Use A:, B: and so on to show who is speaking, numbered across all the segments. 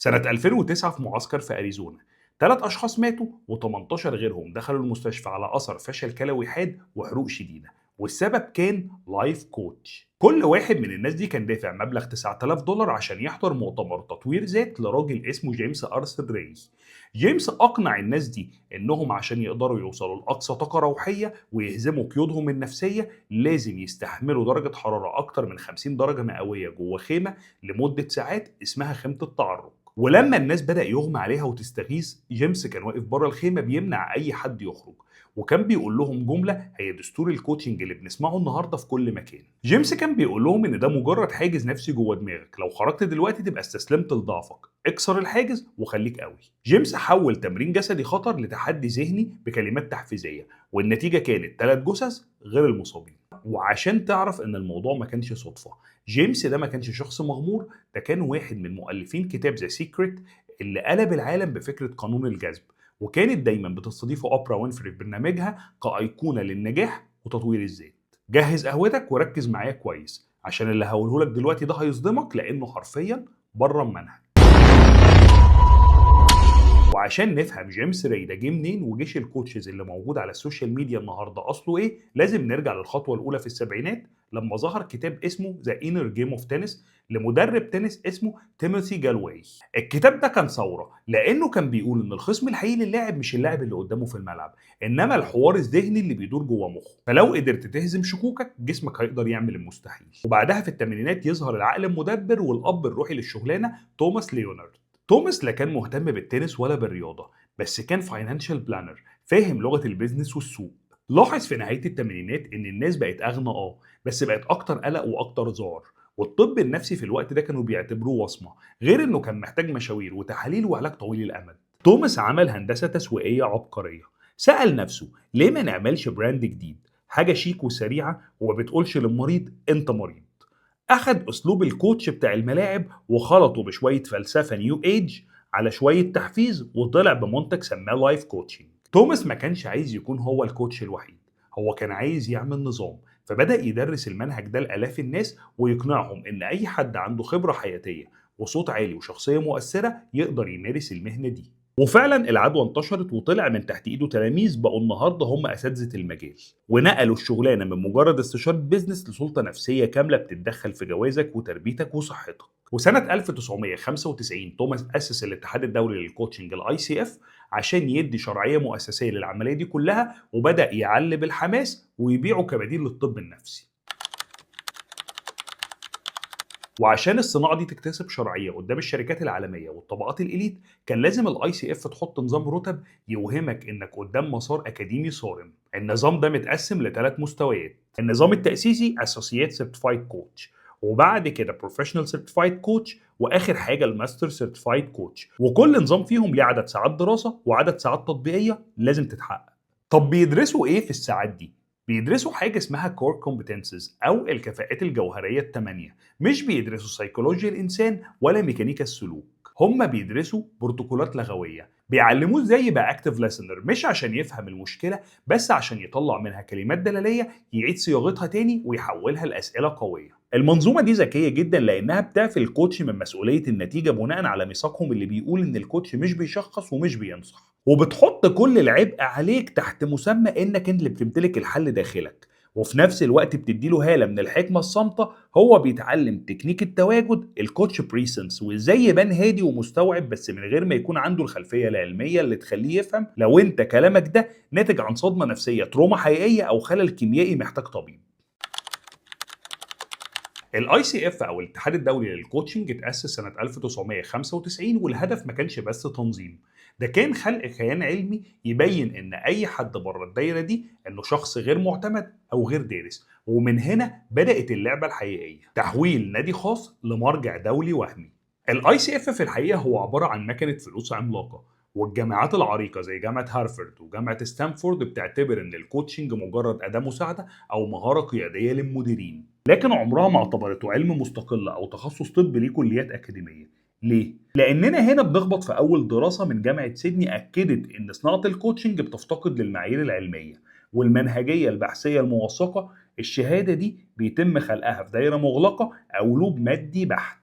A: سنة 2009 في معسكر في أريزونا، 3 أشخاص ماتوا و18 غيرهم دخلوا المستشفى على أثر فشل كلوي حاد وحروق شديدة، والسبب كان life coach. كل واحد من الناس دي كان دافع مبلغ $9000 عشان يحضر مؤتمر تطوير ذات لراجل اسمه جيمس أرثر راي. جيمس أقنع الناس دي إنهم عشان يقدروا يوصلوا لأقصى طاقة روحية ويهزموا قيودهم النفسية لازم يستحملوا درجة حرارة أكتر من 50 درجة مئوية جوه خيمة لمدة ساعات اسمها خيمة التعرق. ولما الناس بدأ يغمى عليها وتستغيث، جيمس كان واقف بره الخيمة بيمنع أي حد يخرج، وكان بيقول لهم جملة هي دستور ال coaching اللي بنسمعه النهارده في كل مكان. جيمس كان بيقول لهم ان ده مجرد حاجز نفسي جوه دماغك، لو خرجت دلوقتي تبقى استسلمت لضعفك، اكسر الحاجز وخليك قوي. جيمس حول تمرين جسدي خطر لتحدي ذهني بكلمات تحفيزيه، والنتيجة كانت 3 جثث غير المصابين. وعشان تعرف ان الموضوع ما كانش صدفة، جيمس ده ما كانش شخص مغمور، ده كان واحد من مؤلفين كتاب The Secret اللي قلب العالم بفكره قانون الجذب، وكانت دايما بتستضيفه اوبرا وينفري في برنامجها كأيقونة للنجاح وتطوير الذات. جهز قهوتك وركز معايا كويس، عشان اللي هقوله لك دلوقتي ده هيصدمك لانه حرفيا بره المنهج. وعشان نفهم جيمس راي ده جه منين وجيش ال coaches اللي موجود على ال social media النهارده اصله ايه، لازم نرجع للخطوة الاولى في السبعينات لما ظهر كتاب اسمه The Inner Game of Tennis لمدرب تنس اسمه تيموثي جالواي. الكتاب ده كان ثورة لانه كان بيقول ان الخصم الحقيقي للاعب مش اللاعب اللي قدامه في الملعب، انما الحوار الذهني اللي بيدور جوه مخه، فلو قدرت تهزم شكوكك جسمك هيقدر يعمل المستحيل. وبعدها في الثمانينات يظهر العقل المدبر والاب الروحي للشغلانه توماس ليونارد. توماس لا كان مهتم بالتنس ولا بالرياضة، بس كان financial planner فاهم لغة ال business والسوق. لاحظ في نهاية الثمانينات ان الناس بقت اغنى، بس بقت اكتر قلق واكتر ذعر، والطب النفسي في الوقت ده كانوا بيعتبروه وصمة، غير انه كان محتاج مشاوير وتحاليل وعلاج طويل الامد. توماس عمل هندسة تسويقية عبقرية، سأل نفسه ليه ما نعملش brand جديد، حاجة شيك وسريعة وما بتقولش للمريض انت مريض. اخد اسلوب ال coach بتاع الملاعب وخلطه بشوية فلسفة new age على شوية تحفيز، وطلع بمنتج سماه life coaching. توماس ما كانش عايز يكون هو ال coach الوحيد، هو كان عايز يعمل نظام، فبدأ يدرس المنهج ده لآلاف الناس ويقنعهم إن أي حد عنده خبرة حياتية وصوت عالي وشخصية مؤثرة يقدر يمارس المهنة دي. وفعلا العدوى انتشرت وطلع من تحت ايده تلاميذ بقوا النهارده هم اساتذة المجال، ونقلوا الشغلانة من مجرد استشاره business لسلطه نفسية كاملة بتتدخل في جوازك وتربيتك وصحتك. وسنة 1995 توماس اسس الاتحاد الدولي لل coaching ال ICF عشان يدي شرعية مؤسسيه للعملية دي كلها، وبدا يعلب الحماس ويبيعه كبديل للطب النفسي. وعشان الصناعة دي تكتسب شرعية قدام الشركات العالمية والطبقات ال elite، كان لازم ال ICF تحط نظام رتب يوهمك انك قدام مسار اكاديمي صارم. النظام ده متقسم لثلاث مستويات: النظام التاسيسي associate certified coach، وبعد كده professional certified coach، واخر حاجة ال master certified coach. وكل نظام فيهم ليه عدد ساعات دراسة وعدد ساعات تطبيقية لازم تتحقق. طب بيدرسوا ايه في الساعات دي؟ بيدرسوا حاجة اسمها core competencies او الكفاءات الجوهرية الثمانيه. مش بيدرسوا سيكولوجيا الانسان ولا ميكانيكا السلوك، هم بيدرسوا بروتوكولات لغوية، بيعلموه ازاي يبقى active listener، مش عشان يفهم المشكلة، بس عشان يطلع منها كلمات دلاليه يعيد صياغتها تاني ويحولها لاسئلة قوية. المنظومة دي ذكية جدا لانها بتعفي ال coach من مسؤولية النتيجة بناء على ميثاقهم اللي بيقول ان ال coach مش بيشخص ومش بينصح، وبتحط كل العبء عليك تحت مسمى انك انت اللي بتمتلك الحل داخلك، وفي نفس الوقت بتديله هالة من الحكمة الصامتة. هو بيتعلم تكنيك التواجد ال coach presence، وازاي يبان هادي ومستوعب بس من غير ما يكون عنده الخلفية العلمية اللي تخليه يفهم لو انت كلامك ده ناتج عن صدمة نفسية، trauma حقيقية، او خلل كيميائي محتاج طبيب. ال ICF او الاتحاد الدولي لل coaching اتاسس سنة 1995، والهدف ما كانش بس تنظيم، ده كان خلق كيان علمي يبين ان اي حد بره الدايرة دي انه شخص غير معتمد او غير دارس. ومن هنا بدات اللعبة الحقيقية، تحويل نادي خاص لمرجع دولي وهمي. ال ICF في الحقيقة هو عبارة عن مكنه فلوس عملاقه، والجامعات العريقه زي جامعه هارفارد وجامعة ستانفورد بتعتبر ان ال coaching مجرد اداه مساعدة او مهارة قيادية للمديرين، لكن عمرها ما اعتبرته علم مستقل او تخصص طبي ليه كليات اكاديمية. ليه؟ لاننا هنا بنخبط في اول دراسة من جامعه سيدني اكدت ان صناعة ال coaching بتفتقد للمعايير العلمية والمنهجيه البحثية الموثقه. الشهادة دي بيتم خلقها في دايرة مغلقة او loop مادي بحت.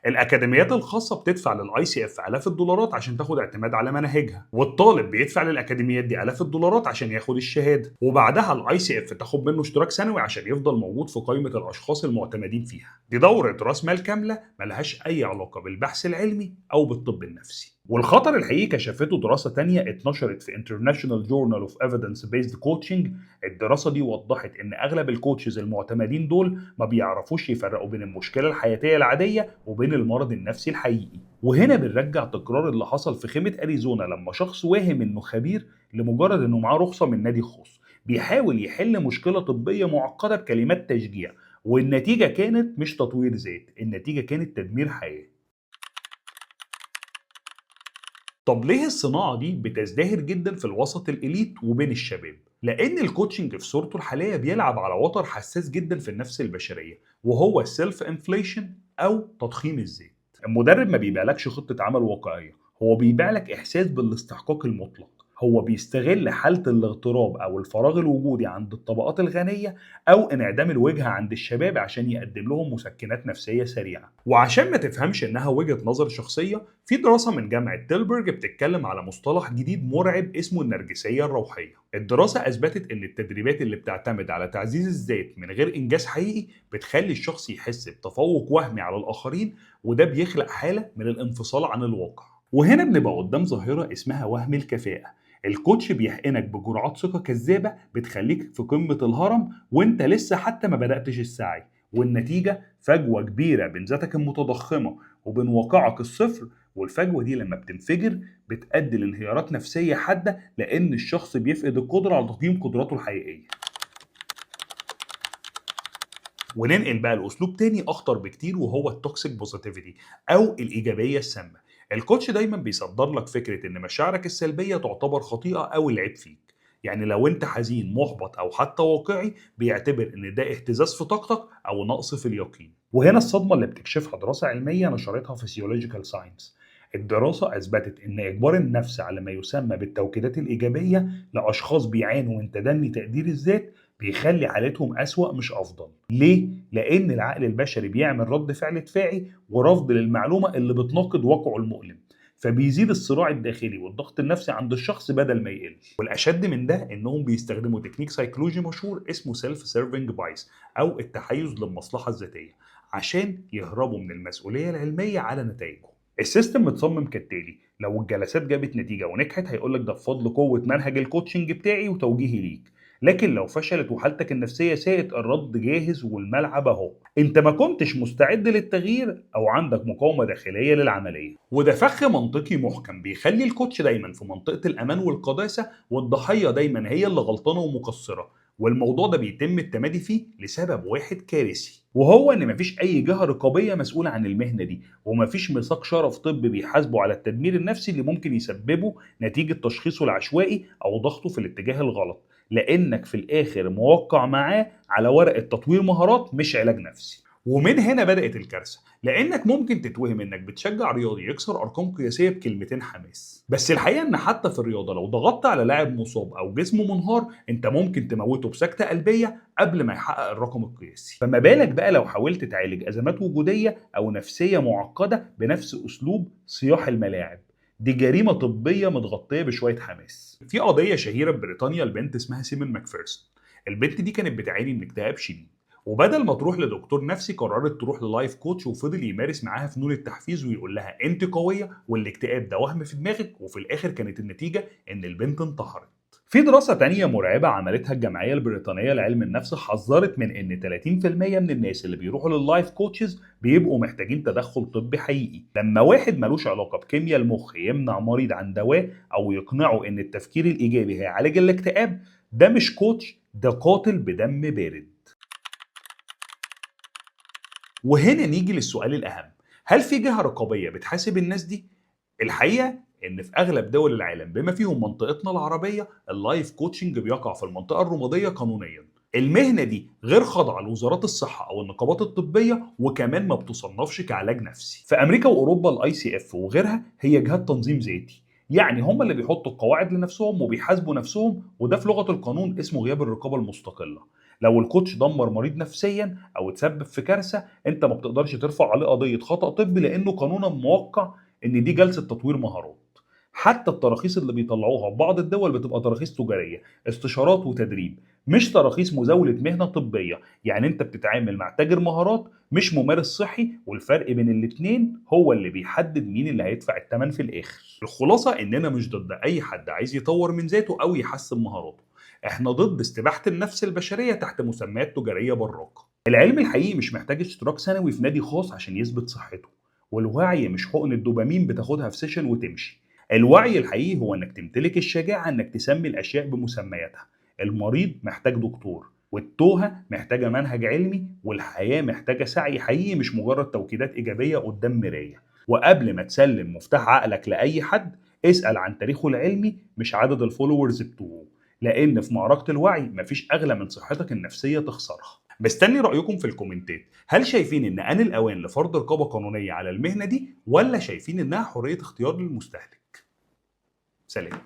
A: الاكاديميات الخاصة بتدفع لل ICF الاف الدولارات عشان تاخد اعتماد على مناهجها، والطالب بيدفع للاكاديميات دي الاف الدولارات عشان ياخد الشهادة، وبعدها ال ICF تاخد منه اشتراك سنوي عشان يفضل موجود في قائمة الاشخاص المعتمدين فيها. دي دوره راس مال كاملة ملهاش اي علاقة بالبحث العلمي او بالطب النفسي. والخطر الحقيقي كشفته دراسة تانية اتنشرت في International Journal of Evidence Based Coaching. الدراسة دي وضحت ان اغلب ال coaches المعتمدين دول ما بيعرفوش يفرقوا بين المشكلة الحياتية العادية وبين المرض النفسي الحقيقي. وهنا بنرجع تكرار اللي حصل في خيمة اريزونا لما شخص واهم انه خبير لمجرد انه معاه رخصة من نادي خاص، بيحاول يحل مشكلة طبية معقدة بكلمات تشجيع، والنتيجة كانت مش تطوير ذات، النتيجة كانت تدمير حياة. طب ليه الصناعة دي بتزدهر جدا في الوسط ال elite وبين الشباب؟ لأن ال coaching في صورته الحالية بيلعب على وتر حساس جدا في النفس البشرية، وهو ال self inflation أو تضخيم الذات. المدرب ما بيبيعلكش خطة عمل واقعية، هو بيبيع لك إحساس بالاستحقاق المطلق. هو بيستغل حالة الاغتراب أو الفراغ الوجودي عند الطبقات الغنية أو انعدام الوجهة عند الشباب عشان يقدم لهم مسكنات نفسية سريعة. وعشان ما تفهمش إنها وجهة نظر شخصية، في دراسة من جامعة تيلبرج بتتكلم على مصطلح جديد مرعب اسمه النرجسية الروحية. الدراسة أثبتت إن التدريبات اللي بتعتمد على تعزيز الذات من غير إنجاز حقيقي بتخلي الشخص يحس بتفوق وهمي على الآخرين، وده بيخلق حالة من الانفصال عن الواقع. وهنا بنبقى قدام ظاهرة اسمها وهم الكفاءة. ال coach بيحقنك بجرعات ثقة كذابة بتخليك في قمة الهرم وانت لسه حتى ما بدأتش السعي، والنتيجة فجوة كبيرة بين ذاتك المتضخمة وبين واقعك الصفر. والفجوة دي لما بتنفجر بتؤدي لانهيارات نفسية حادة، لأن الشخص بيفقد القدرة على تقييم قدراته الحقيقية. وننقل بقى لأسلوب تاني أخطر بكتير، وهو ال toxic positivity أو الإيجابية السامة. ال coach دايما بيصدر لك فكرة ان مشاعرك السلبية تعتبر خطيئة او العيب فيك. يعني لو انت حزين محبط او حتى واقعي بيعتبر ان ده اهتزاز في طاقتك او نقص في اليقين. وهنا الصدمة اللي بتكشفها دراسة علمية نشرتها Physiological Science. الدراسة أثبتت إن إجبار النفس على ما يسمى بالتوكيدات الإيجابية لأشخاص بيعانوا من تدني تقدير الذات بيخلي حالتهم أسوأ مش أفضل. ليه؟ لأن العقل البشري بيعمل رد فعل دفاعي ورفض للمعلومة اللي بتناقض واقعه المؤلم، فبيزيد الصراع الداخلي والضغط النفسي عند الشخص بدل ما يقل. والأشد من ده إنهم بيستخدموا تكنيك سيكولوجي مشهور اسمه self serving bias أو التحيز للمصلحة الذاتية عشان يهربوا من المسؤولية العلمية على نتائجهم. ال system متصمم كالتالي: لو الجلسات جابت نتيجة ونجحت هيقولك ده بفضل قوة منهج ال coaching بتاعي وتوجيهي ليك، لكن لو فشلت وحالتك النفسية ساءت الرد جاهز والملعب اهو، انت ما كنتش مستعد للتغيير او عندك مقاومة داخلية للعملية. وده فخ منطقي محكم بيخلي ال coach دايما في منطقة الامان والقداسة، والضحية دايما هي اللي غلطانة ومقصرة. والموضوع ده بيتم التمادي فيه لسبب واحد كارثي، وهو ان مفيش اي جهة رقابية مسؤولة عن المهنة دي، ومفيش ميثاق شرف طبي بيحاسبه على التدمير النفسي اللي ممكن يسببه نتيجة تشخيصه العشوائي او ضغطه في الاتجاه الغلط، لانك في الاخر موقع معاه على ورقة تطوير مهارات مش علاج نفسي. ومن هنا بدأت الكارثة، لأنك ممكن تتوهم إنك بتشجع رياضي يكسر أرقام قياسية بكلمتين حماس، بس الحقيقة إن حتى في الرياضة لو ضغطت على لاعب مصاب أو جسمه منهار أنت ممكن تموته بسكتة قلبية قبل ما يحقق الرقم القياسي. فما بالك بقى لو حاولت تعالج أزمات وجودية أو نفسية معقدة بنفس أسلوب صياح الملاعب؟ دي جريمة طبية متغطية بشوية حماس. في قضية شهيرة في بريطانيا لبنت اسمها سيمون ماكفيرسون. البنت دي كانت بتعاني من اكتئاب شديد، وبدل ما تروح لدكتور نفسي قررت تروح ل life coach، وفضل يمارس معاها فنون التحفيز ويقول لها انت قوية والاكتئاب ده وهم في دماغك، وفي الاخر كانت النتيجة ان البنت انتحرت. في دراسة تانية مرعبة عملتها الجمعية البريطانية لعلم النفس حذرت من ان 30% من الناس اللي بيروحوا لل life coaches بيبقوا محتاجين تدخل طبي حقيقي. لما واحد ملوش علاقة بكيمياء المخ يمنع مريض عن دواء او يقنعه ان التفكير الايجابي هيعالج الاكتئاب، ده مش coach، ده قاتل بدم بارد. وهنا نيجي للسؤال الأهم: هل في جهة رقابية بتحاسب الناس دي؟ الحقيقة إن في أغلب دول العالم بما فيهم منطقتنا العربية ال life coaching بيقع في المنطقة الرمادية قانونيا. المهنة دي غير خاضعة لوزارات الصحة أو النقابات الطبية، وكمان ما بتصنفش كعلاج نفسي. في أمريكا وأوروبا ال ICF وغيرها هي جهات تنظيم ذاتي، يعني هم اللي بيحطوا القواعد لنفسهم وبيحاسبوا نفسهم، وده في لغة القانون اسمه غياب الرقابة المستقلة. لو ال coach دمر مريض نفسيا او اتسبب في كارثه، انت ما بتقدرش ترفع عليه قضية خطا طبي، لانه قانونا موقع ان دي جلسه تطوير مهارات. حتى التراخيص اللي بيطلعوها في بعض الدول بتبقى تراخيص تجاريه، استشارات وتدريب، مش تراخيص مزاولة مهنة طبيه. يعني انت بتتعامل مع تاجر مهارات مش ممارس صحي، والفرق بين الاتنين هو اللي بيحدد مين اللي هيدفع الثمن في الاخر. الخلاصة اننا مش ضد اي حد عايز يطور من ذاته او يحسن مهاراته، احنا ضد استباحه النفس البشرية تحت مسميات تجارية براقه. العلم الحقيقي مش محتاج اشتراك سنوي في نادي خاص عشان يثبت صحته، والوعي مش حقن الدوبامين بتاخدها في session وتمشي. الوعي الحقيقي هو انك تمتلك الشجاعة انك تسمي الاشياء بمسمياتها. المريض محتاج دكتور، والتوهة محتاجة منهج علمي، والحياة محتاجة سعي حقيقي مش مجرد توكيدات إيجابية قدام مراية. وقبل ما تسلم مفتاح عقلك لأي حد، اسأل عن تاريخه العلمي مش عدد ال followers بتوعه، لأن في معركة الوعي مفيش أغلى من صحتك النفسية تخسرها. مستني رأيكم في الكومنتات، هل شايفين إن آن الأوان لفرض رقابة قانونية على المهنة دي، ولا شايفين إنها حرية اختيار للمستهلك؟ سلام.